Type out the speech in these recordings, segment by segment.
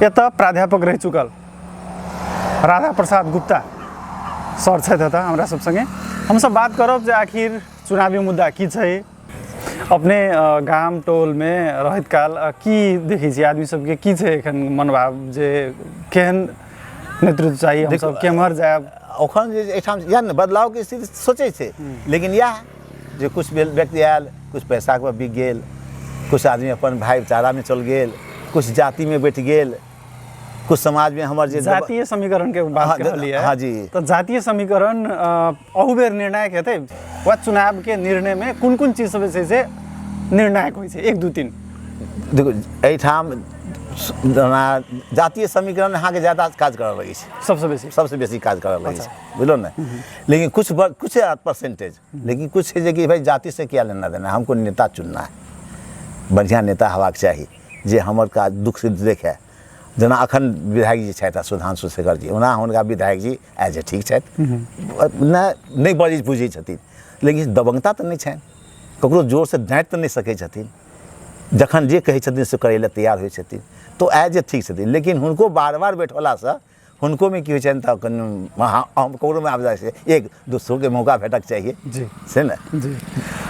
एतऽ प्राध्यापक रहि चुकल राधा प्रसाद गुप्ता सर छथि एतऽ हमरा सब संगे। हमसब बात करब जे आखिर चुनावी मुद्दा की छै। अपने गाम टोलमे रहैत काल की देखै छियै आदमी सबके की छै एखन मनोभाव, जे केहन नेतृत्व चाही, हमसब केम्हर जायब? एखन जे एहिठाम इएह ने बदलावके स्थिति सोचै छै, लेकिन इएह जे किछु व्यक्ति आयल, किछु पैसाके बिक गेल, किछु आदमी अपन भाईचारामे चलि गेल, किछु जातिमे बैठ गेल, कुछ समाजमे हमर जे जातीय समीकरणके बात कहलियै। हाँ जी। तऽ जातीय समीकरण अहू बेर निर्णायक हेतै वा चुनावके निर्णयमे कोन कोन चीज सब जे छै से निर्णायक होइ छै? 1 2 3। देखू, एहिठाम जेना जातीय समीकरण अहाँके ज्यादा काज करऽ लगै छै, सबसँ बेसी, सबसँ बेसी काज करऽ लगै छै, बुझलहुँ ने? लेकिन कुछ कुछ परसेंटेज, लेकिन कुछ छै जे कि भाई जाति से क्या लेना देना, हमको नेता चुनना है, बढ़िआँ नेता हेबाक चाही जे हमर काज दुख सुख देखै। जेना अखन विधायक जी छथि सुधांशु शेखर जी, ओना हुनका विधायक जी एज ए ठीक छथि, नहि बजै बुझै छथिन, लेकिन दबंगता तऽ नहि छनि, ककरो जोरसँ डाँटि तऽ नहि सकै छथिन, जखन जे कहै छथिन से करै लए तैयार होइ छथिन, तऽ एज ए ठीक छथिन। लेकिन हुनको बार बार बैठौलासँ हुनकोमे की होइ छनि तऽ कनि हम ककरोमे आबि जाइ छै, एक दोसरोके मौका भेटक चाहिए जी, से ने जी।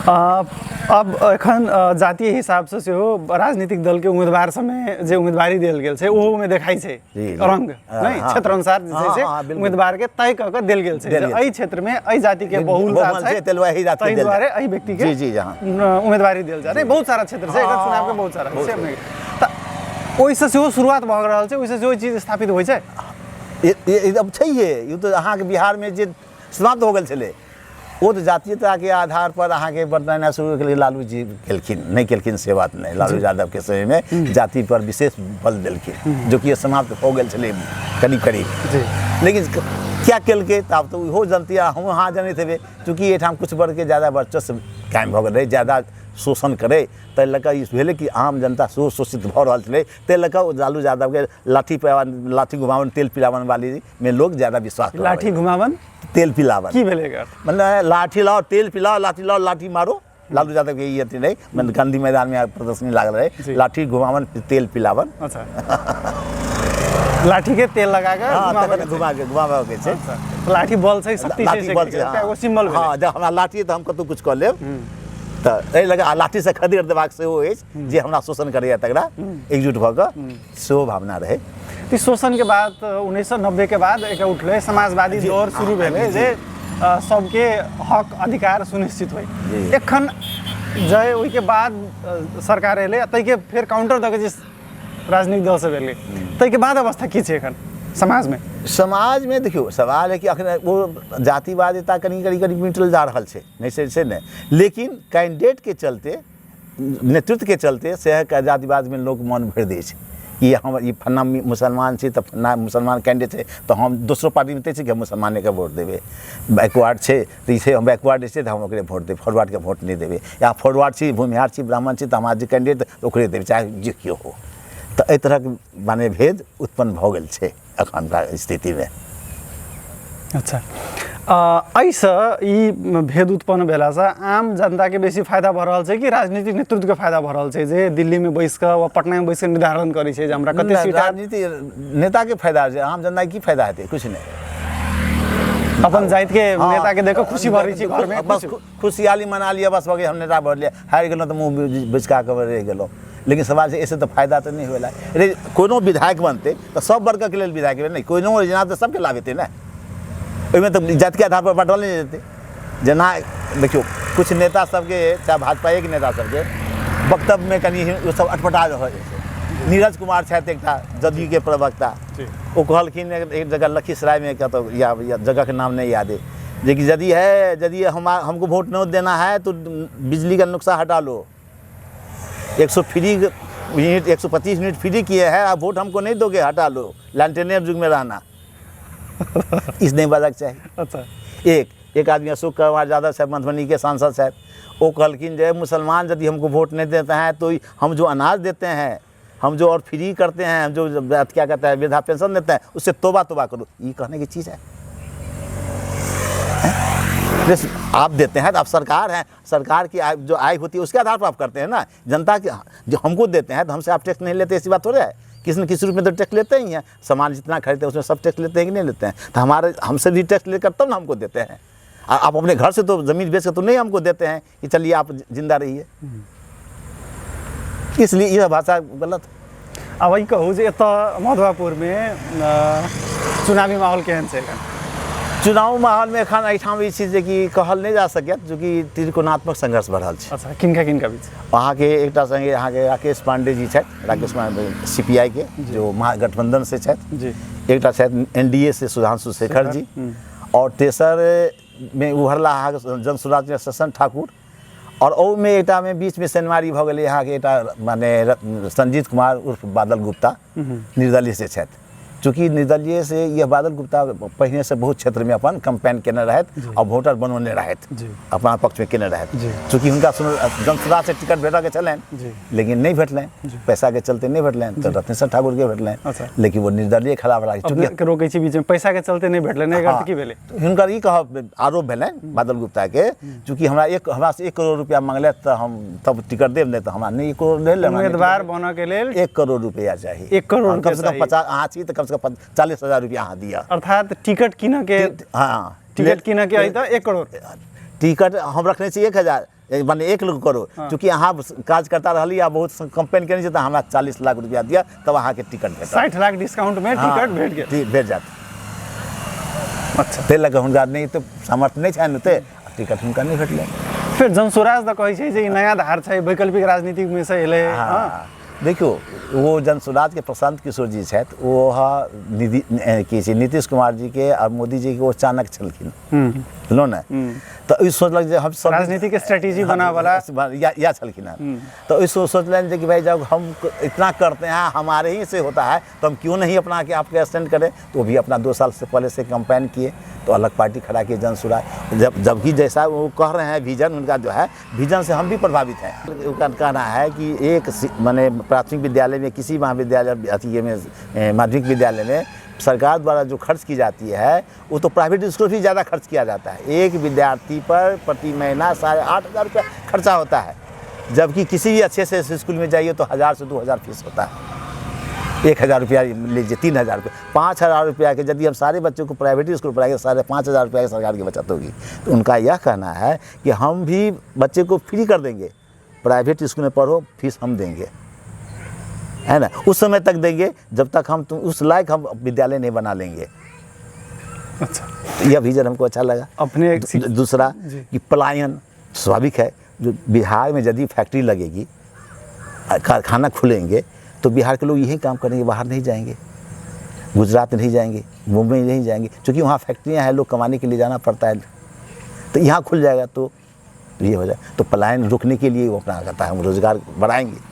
अब एखन जातीय हिसाबसँ सेहो राजनीतिक दलके उम्मीदवार सबमे जे उम्मीदवारी देल गेल छै ओहोमे देखाइ छै रंग, नहि? क्षेत्र अनुसार जे छै से उम्मीदवारके तय कऽ कऽ देल गेल छै, एहि क्षेत्रमे एहि जातिके बहुलता छै ताहि दुआरे एहि व्यक्तिके जी जी उम्मीदवारी देल जाय। बहुत सारा क्षेत्र छै, एकर चुनावके बहुत सारा छै, तऽ ओहिसँ सेहो शुरुआत भऽ रहल छै, ओहिसँ सेहो चीज स्थापित होइ छै। अब छैहे ई तऽ अहाँके बिहारमे जे समाप्त हो गेल छलै ओ तऽ जातीयताके आधार पर अहाँके बदलनाइ शुरू केलकै लालू जी, केलखिन नहि केलखिन से बात नहि, लालू यादवके समयमे जाति पर विशेष बल देलखिन, जो कि समाप्त हो गेल छलै करीब करीब। लेकिन क्या केलकै तऽ आब तऽ ओहो जनती आ हमहूँ अहाँ जनैत हेबै, चूँकि एहिठाम किछु वर्गके ज्यादा वर्चस्व कायम भऽ गेल रहै, ज्यादा शोषण करै, ताहि लऽ कऽ ई भेलै कि आम जनता सेहो शोषित भऽ रहल छलै, ताहि लऽ कऽ ओ लालू यादवके लाठी पे लाठी घुमावन तेल पिलावन वाली में लोग ज़्यादा विश्वास। लाठी घुमावन तेल पिलावन की भेलै एकर? मतलब लाठी लाओ तेल पिलाओ, लाठी लाओ लाठी मारो, लालू यादव के ई अथी रहै, मतलब गांधी मैदान में प्रदर्शनी लागल रहै, लाठी घुमावन तेल पिलावन। अच्छा, लाठी के तेल लगा के घुमावे घुमा के घुमावे के छै। लाठी बल छै, शक्ति छै, लाठी बल छै, एगो सिंबल भेलै। हाँ, जब हमरा लाठी तऽ हम कतहु कुछ कऽ लेब, तऽ एहि लऽ कऽ लाठीसँ खदेड़ देबाक सेहो अछि, जे हमरा शोषण करैए तकरा एकजुट भऽ कऽ सेहो भावना रहै। ई शोषणके बात 1990 के बाद एक उठलै, समाजवादी दौर शुरू भेलै जे सबके हक अधिकार सुनिश्चित होइ। एखन जे ओहिके बाद सरकार एलै आ ताहिके फेर काउंटर दऽ के जे राजनीतिक दल सब एलै, ताहिके बाद अवस्था की छै एखन समाजमे? समाजमे देखियौ, सवाल है कि अखन ओ जातिवादिता कनि कनि कनि मिटल जा रहल छै, नहि से छै नहि, लेकिन कैंडिडेटके चलते, नेतृत्वके चलते सएह जातिवादमे लोक मन भरि दै छै कि हम ई फन्ना मुसलमान छी तऽ फन्ना मुसलमान कैंडिडेट छै तऽ हम दोसरो पार्टीमे तै छै कि हम मुसलमानेके वोट देबै, बैकवर्ड छै तऽ ई छै हम बैकवर्ड छै तऽ हम ओकरे वोट देबै, फॉरवर्डके वोट नहि देबै, या फॉरवर्ड छी भूमिहार छी ब्राह्मण छी तऽ हमरा जे कैंडिडेट ओकरे देबै चाहे जे केओ हो। तऽ एहि तरहक माने भेद उत्पन्न भऽ गेल छै एखनका स्थितिमे। अच्छा, एहिसँ ई भेद उत्पन्न भेलासँ आम जनताके बेसी फायदा भऽ रहल छै कि राजनीतिक नेतृत्वके फायदा भऽ रहल छै जे दिल्लीमे बैस कऽ वा पटनामे बैस कऽ निर्धारण करै छै जे हमरा कते सीट? राजनीति नेताके फायदा छै, आम जनताके की फायदा हेतै? किछु नहि। अपन जातिके नेताके देख कऽ खुशी भरै छै घरमे, बस खुशहाली मना लिअ, बस भऽ गेल, हम नेता भऽ गेलियै, हारि गेलहुँ तऽ मुँह बिचका कऽ रहि गेलहुँ। लेकिन सवाल छै एहिसँ तऽ फायदा तऽ नहि होला रे, कोनो विधायक बनतै तऽ सब वर्गके लेल विधायक नहि, कोनो योजना तऽ सबके लाभ हेतै ने, ओहिमे तऽ जातिके आधार पर बाँटल नहि जेतै। जेना देखियौ किछु नेता सबके, चाहे भाजपाएके नेता सबके वक्तव्यमे कनि ओ सब अटपटा रहल छै। नीरज कुमार छथि एकटा जदयूके प्रवक्ता, ओ कहलखिन एक जगह लखीसरायमे कतहु, या जगहके नाम नहि याद अइ, जे कि यदि है यदि हम हमको वोट नहीं देना है तो बिजली का नुकसान हटा लो, 100 फ्री यूनिट 125 यूनिट फ्री किए हैं, आप वोट हमको नहीं दोगे, हटा लो, लालटेने युग में रहना। इस नहीं बाजक चाही। अच्छा, एक आदमी अशोक कुमार यादव साहब मधुबनी के सांसद साहब, वो कहलखिन जे मुसलमान यदि हमको वोट नहीं देते हैं तो हम जो अनाज देते हैं, हम जो और फ्री करते हैं, हम जो क्या कहता है वृद्धा पेंशन देते हैं, उससे तोबा तोबा करो। ये कहने की चीज़ है? आप देते हैं तो आप सरकार हैं, सरकार की आय जो आय होती है उसके आधार पर आप करते हैं ना, जनता की जो हमको देते हैं तो हमसे आप टैक्स नहीं लेते, ऐसी बात थोड़े है। किसी न किसी रूप में तो टैक्स लेते ही हैं। सामान जितना खरीदते हैं उसमें सब टैक्स लेते हैं कि नहीं लेते हैं? तो हमारे हमसे भी टैक्स लेकर तब ना हमको देते हैं। आप अपने घर से तो ज़मीन बेच कर तो नहीं हमको देते हैं कि चलिए आप जिंदा रहिए। इसलिए यह भाषा गलत। आब ई कहू जे एतऽ मधुआपुरमे चुनावी माहौल केहन छै एखन? चुनाव माहौलमे एखन एहिठाम ई छै जेकि कहल नहि जा सकैत, चूँकि त्रिकोणात्मक संघर्ष बढ़ल छै। अच्छा, किनका किनका बीच? अहाँके एकटा सङ्गे अहाँके राकेश पांडे जी छथि, राकेश पांडे CPI के जो महागठबंधन से छथि जी। एकटा छथि NDA से सुधांशु शेखर जी, और तेसर मे उभरला अहाँके जन सुराज के शशन ठाकुर, और ओहिमे एकटामे बीचमे सेनमारी भऽ गेलै अहाँके एकटा माने संजीत कुमार उर्फ बादल गुप्ता निर्दलीय से छथि। चूँकि निर्दलीय से यह बादल गुप्ता पहिने से बहुत क्षेत्रमे अपन कंपेन केने रहथि और वोटर बनौने रहथि, अपना पक्षमे केने रहथि। चूँकि हुनका जनसुराज से टिकट भेटऽके छलनि लेकिन नहि भेटलनि, पैसाके चलते नहि भेटलनि, तऽ रत्नेश्वर ठाकुरके भेटलनि। अच्छा। लेकिन वो निर्दलीय खड़ा भेला। चूँकि रोकै छी बीचमे, पैसाके चलते नहि भेटलनि, एकर अर्थ की भेलै? हुनकर ई कहब आरोप भेलनि बादल गुप्ताके, चूँकि हमरा से 1 करोड़ रुपया मांगलथि तऽ हम तब टिकट देब, नहि तऽ हमरा नहि 1 करोड़ नहि लेब। उम्मीदवार बनऽ के लेल 1 करोड़ रुपया चाही। 1 करोड़ कम से कम चाही। 50 अहाँ छी तऽ कम से कम 40,000 रुपया अहाँ दिअ। अर्थात टिकट कीनऽ के, हाँ, टिकट कीनऽ के अइ तऽ 1 करोड़। टिकट हम रखने छी 1000 माने 1 करोड़। चूँकि अहाँ कार्यकर्ता रहली आ बहुत कंपेन केने छी तऽ हमरा 40 लाख रुपया दिअ तब अहाँके टिकट भेटत। 60 लाख डिस्काउंट में टिकट भेट गेल। भेट जायत। अच्छा, ताहि लऽ कऽ हुनका नहि तऽ सामर्थ्य नहि छनि ओते, टिकट हुनका नहि भेटलनि। फेर जनसुराज तऽ कहै छै जे ई नया धार छै, वैकल्पिक राजनीतिमे से एलै। हाँ, देखियौ ओ जनसुराज के प्रशांत किशोर जी छथि, ओ निधि की छै नीतीश कुमार जी के और मोदी जी के ओ चाणक्य छलखिन, बुझलहुँ ने? तऽ ई सोचलक जे हम सब राजनीतिक स्ट्रेटेजी बनावला या छलखिन हँ। तऽ ओहि सोचलनि जे कि भाई जब हम इतना करते हैं, हमारे ही से होता है, तो हम क्यों नहीं अपना के आपके स्टैंड करें। तो वो भी अपना 2 साल से पहले से कंपेन किए, तो अलग पार्टी खड़ा किए जनसुराज। जबकि जैसा वो कह रहे हैं विजन उनका जो है, विजन से हम भी प्रभावित हैं। उनका कहना है कि एक माने प्राथमिक विद्यालय में किसी महाविद्यालय अथी में माध्यमिक विद्यालय में सरकार द्वारा जो खर्च की जाती है वो तो प्राइवेट स्कूल भी ज़्यादा खर्च किया जाता है। एक विद्यार्थी पर प्रति महीना 8,500 रुपया खर्चा होता है, जबकि किसी भी अच्छे से स्कूल में जाइए तो 1000 से 2000 फीस होता है। 1000 रुपया लीजिए, 3000 रुपया, 5000 रुपया के यदि हम सारे बच्चों को प्राइवेट स्कूल पढ़ाएंगे 5,500 रुपया की सरकार की बचत होगी। तो उनका यह कहना है कि हम भी बच्चे को फ्री कर देंगे, प्राइवेट स्कूल में पढ़ो, फीस हम देंगे, है ना, उस समय तक देंगे जब तक हम तुम उस लायक हम विद्यालय नहीं बना लेंगे। अच्छा, तो यह विजन हमको अच्छा लगा। अपने दूसरा कि पलायन स्वाभाविक है, जो बिहार में यदि फैक्ट्री लगेगी, कारखाना खुलेंगे, तो बिहार के लोग यही काम करेंगे, बाहर नहीं जाएंगे, गुजरात नहीं जाएंगे, मुंबई नहीं जाएंगे, क्योंकि वहाँ फैक्ट्रियाँ हैं, लोग कमाने के लिए जाना पड़ता है। तो यहाँ खुल जाएगा तो ये हो जाए, तो पलायन रोकने के लिए वो अपना कहता है हम रोज़गार बढ़ाएंगे।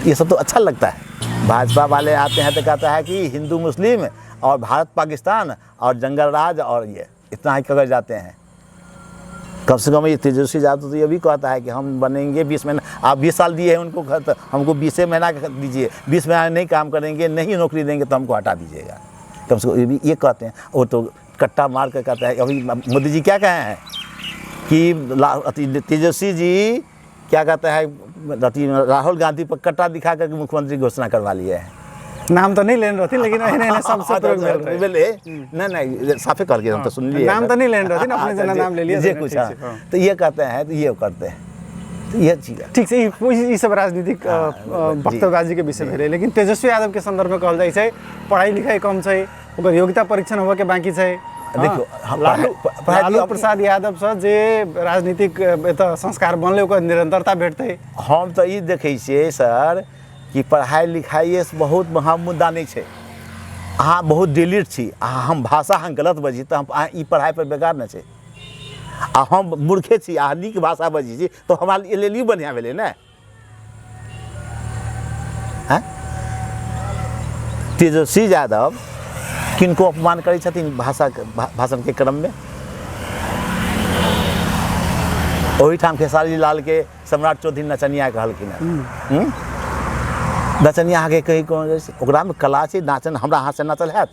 ये सब तो अच्छा लगता है। भाजपा वाले आते हैं तो कहता है कि हिंदू मुस्लिम और भारत पाकिस्तान और जंगल राज और ये इतना ही कर जाते हैं। कम से कम ये तेजस्वी यादव तो ये भी कहता है कि हम बनेंगे 20 महीना, आप 20 साल दिए हैं उनको, तो हमको 20 महीना दीजिए, 20 महीना नहीं काम करेंगे, नहीं नौकरी देंगे तो हमको हटा दीजिएगा। कम से कम ये भी ये कहते हैं। वो तो कट्टा मार कर कहता है। अभी मोदी जी क्या कहे हैं कि तेजस्वी जी क्या कहता है, राहुल गांधी पर कट्टा दिखा करके मुख्यमंत्री घोषणा करवा लिए हैं। नाम तो नहीं लेने रहती लेकिन एहने सब नहीं नहीं साफे करके हम तो सुन लिए, नाम तो नहीं लेने रहती ना, अपने जना नाम ले लिया जे कुछ। तो ये कहते हैं तो ये करते हैं, तो ये चीज ठीक से ई सब राजनीतिक वक्तव्यबाजी के विषय भेलै। लेकिन तेजस्वी यादव के संदर्भ में कहल जाइ छै पढ़ाई लिखाई कम छै, ओकर योग्यता परीक्षण होबऽ के बाकी छै। देखियौ लालू प्रसाद यादव से जे राजनीतिक एतऽ संस्कार बनलै ओकर निरंतरता भेटतै। हम तऽ ई देखै छियै सर कि पढ़ाइ लिखाइए बहुत महा मुद्दा नहि छै। अहाँ बहुत डिलीट छी, अहाँ हम भाषा अहाँ गलत बजै छी तऽ हम अहाँ ई पढ़ाइपर बेकार नहि छै, आ हम मूर्खे छी अहाँ नीक भाषा बजै छी तऽ हमरा लेल ई बढ़िआँ भेलै ने। आँय तेजस्वी यादव किनको अपमान करै छथिन भाषा भाषणके क्रममे? ओहिठाम खेसारी लालके सम्राट चौधरी नचनिया कहलखिन हँ, नचनिया अहाँके कही कोन, ओकरामे कला छै नाचन, हमरा अहाँसँ नाचल हैत,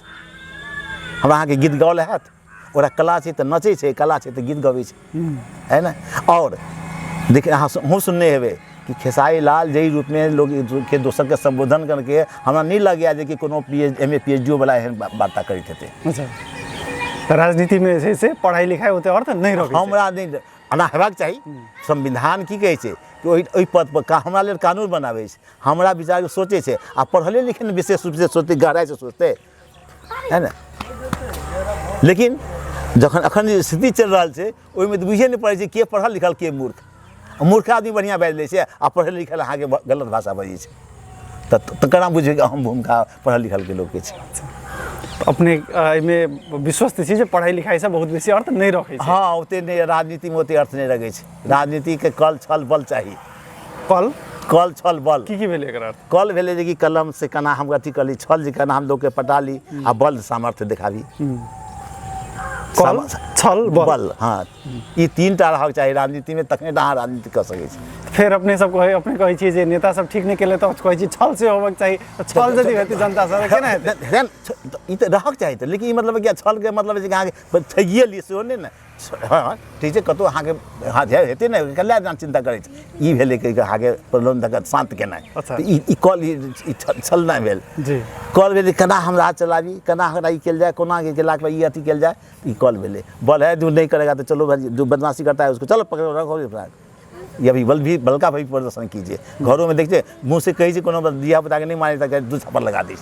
हमरा अहाँके गीत गाओल हैत? ओकरा कला छै तऽ नचै छै, कला छै तऽ गीत गबै छै, है ने। और देखिए अहाँ अहूँ सुनने हेबै कि कि खेसारी लाल जाहि रूपमे लोक के दोसरके सम्बोधन करके, हमरा नहि लगैए जे कि कोनो P H M A P H D वला एहन वार्ता करैत हेतै। अच्छा, तऽ राजनीतिमे जे छै से पढ़ाइ लिखाइ ओते अर्थ नहि रखै छै। हमरा नहि एना हेबाक चाही। संविधान की कहै छै कि ओहि ओहि पदपर का हमरा लेल कानून बनाबै छै, हमरा विचारके सोचै छै, आ पढ़ले लिखले ने विशेष रूपसँ सोचतै, गहराइसँ सोचतै, है ने? लेकिन जखन एखन जे स्थिति चलि रहल छै, ओहिमे तऽ बुझिए नहि पड़ै छै के पढ़ल लिखल, के मूर्ख। मूर्ख आदमी बढ़िआँ बाजि लै छै आ पढ़ल लिखल अहाँके गलत भाषा बजै छै, तऽ केना बुझबै कि अहम भूमिका पढ़ल लिखलके लोकके छै? अपने एहिमे विश्वस्त छी जे पढ़ाइ लिखाइसँ बहुत बेसी अर्थ नहि रखै छै? हँ, ओते नहि, राजनीतिमे ओते अर्थ नहि रखै छै। राजनीतिके कल, छल, बल चाही। कल? कल, छल, बल। की की भेलै एकर अर्थ? कल भेलै जे कि कलम से केना हम अथी कऽ ली, छल जे केना हम लोकके पटा ली, आ बल सामर्थ्य देखाबी। कल, छल, बल। बल, हँ, ई 3 टा रहक चाही राजनीतिमे, तखने टा अहाँ राजनीति कऽ सकै छी। फेर अपने सब कहै, अपने कहै छियै जे नेता सब ठीक नहि केलै, तऽ कहै छी छल से होबक चाही। तऽ छल यदि हेतै जनता सब, केना हेतै? हेन, ई तऽ रहक चाही तऽ, लेकिन ई मतलब कि छलके मतलब जे अहाँके ठगिए ली सेहो नहि ने। हँ, ठीक छै, कतहु अहाँके, हँ, जे हेतै ने, कल्ला अहाँ चिन्ता करै छी? ई भेलै कि अहाँके प्रलोभन दऽ कऽ शान्त केनाइ। तऽ ई ई कल, ई छल नहि भेल। कल भेलै केना हम राज चलाबी, केना हमरा ई कयल जाय, कोना केलाके बाद ई अथी कयल जाय, ई कल भेलै। बल है जो नहीं करेगा तो चलो भाई, जो बदमाशी करता है उसको चलो पकड़ो, रखो ये अभी बल भी, बल का भी प्रदर्शन कीजिए। घरों में देखते मुँह से कही छै कोनो धिया पुताके नहि माने तऽ 2 थप्पड़ लगा दै छै।